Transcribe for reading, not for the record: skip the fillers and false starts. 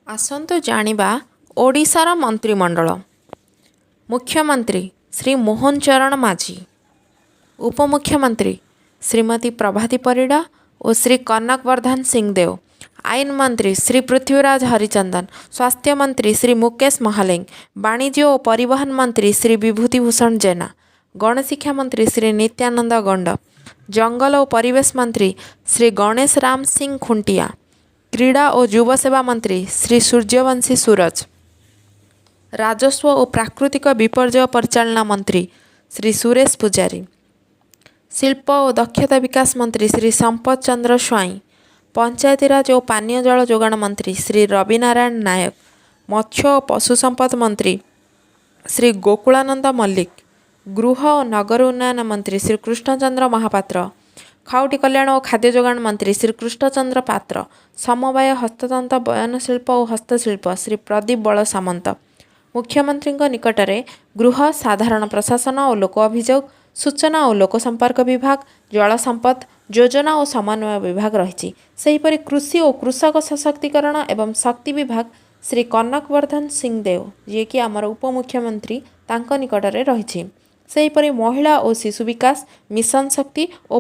ଆସନ୍ତୁ ଜାଣିବା ଓଡ଼ିଶାର ମନ୍ତ୍ରିମଣ୍ଡଳ। ମୁଖ୍ୟମନ୍ତ୍ରୀ ଶ୍ରୀ ମୋହନ ଚରଣ ମାଝୀ, ଉପମୁଖ୍ୟମନ୍ତ୍ରୀ ଶ୍ରୀମତୀ ପ୍ରଭାତୀ ପରିଡ଼ା ଓ ଶ୍ରୀ କନକ ବର୍ଦ୍ଧନ ସିଂଦେଓ, ଆଇନ ମନ୍ତ୍ରୀ ଶ୍ରୀ ପୃଥ୍ୱୀରାଜ ହରିଚନ୍ଦନ, ସ୍ୱାସ୍ଥ୍ୟମନ୍ତ୍ରୀ ଶ୍ରୀ ମୁକେଶ ମହାଲିଙ୍ଗ, ବାଣିଜ୍ୟ ଓ ପରିବହନ ମନ୍ତ୍ରୀ ଶ୍ରୀ ବିଭୂତି ଭୂଷଣ ଜେନା, ଗଣଶିକ୍ଷା ମନ୍ତ୍ରୀ ଶ୍ରୀ ନିତ୍ୟାନନ୍ଦ ଗଣ୍ଡ, ଜଙ୍ଗଲ ଓ ପରିବେଶ ମନ୍ତ୍ରୀ ଶ୍ରୀ ଗଣେଶ ରାମ ସିଂ ଖୁଣ୍ଟିଆ, କ୍ରୀଡ଼ା ଓ ଯୁବସେବା ମନ୍ତ୍ରୀ ଶ୍ରୀ ସୂର୍ଯ୍ୟବଂଶୀ ସୂରଜ, ରାଜସ୍ୱ ଓ ପ୍ରାକୃତିକ ବିପର୍ଯ୍ୟୟ ପରିଚାଳନା ମନ୍ତ୍ରୀ ଶ୍ରୀ ସୁରେଶ ପୂଜାରୀ, ଶିଳ୍ପ ଓ ଦକ୍ଷତା ବିକାଶ ମନ୍ତ୍ରୀ ଶ୍ରୀ ସମ୍ପଦ ଚନ୍ଦ୍ର ସ୍ୱାଇଁ, ପଞ୍ଚାୟତିରାଜ ଓ ପାନୀୟ ଜଳ ଯୋଗାଣ ମନ୍ତ୍ରୀ ଶ୍ରୀ ରବିନାରାୟଣ ନାୟକ, ମତ୍ସ୍ୟ ଓ ପଶୁ ସମ୍ପଦ ମନ୍ତ୍ରୀ ଶ୍ରୀ ଗୋକୁଳାନନ୍ଦ ମଲ୍ଲିକ, ଗୃହ ଓ ନଗର ଉନ୍ନୟନ ମନ୍ତ୍ରୀ ଶ୍ରୀ କୃଷ୍ଣଚନ୍ଦ୍ର ମହାପାତ୍ର, ଖାଉଟି କଲ୍ୟାଣ ଓ ଖାଦ୍ୟ ଯୋଗାଣ ମନ୍ତ୍ରୀ ଶ୍ରୀ କୃଷ୍ଣଚନ୍ଦ୍ର ପାତ୍ର, ସମବାୟ, ହସ୍ତତନ୍ତ, ବୟନଶିଳ୍ପ ଓ ହସ୍ତଶିଳ୍ପ ଶ୍ରୀ ପ୍ରଦୀପ ବଳ ସାମନ୍ତ। ମୁଖ୍ୟମନ୍ତ୍ରୀଙ୍କ ନିକଟରେ ଗୃହ, ସାଧାରଣ ପ୍ରଶାସନ ଓ ଲୋକ ଅଭିଯୋଗ, ସୂଚନା ଓ ଲୋକସମ୍ପର୍କ ବିଭାଗ, ଜଳ ସମ୍ପଦ, ଯୋଜନା ଓ ସମନ୍ୱୟ ବିଭାଗ ରହିଛି। ସେହିପରି କୃଷି ଓ କୃଷକ ସଶକ୍ତିକରଣ ଏବଂ ଶକ୍ତି ବିଭାଗ ଶ୍ରୀ କନକ ବର୍ଦ୍ଧନ ସିଂଦେଓ, ଯିଏକି ଆମର ଉପମୁଖ୍ୟମନ୍ତ୍ରୀ, ତାଙ୍କ ନିକଟରେ ରହିଛି। ସେହିପରି ମହିଳା ଓ ଶିଶୁ ବିକାଶ, ମିଶନ ଶକ୍ତି ଓ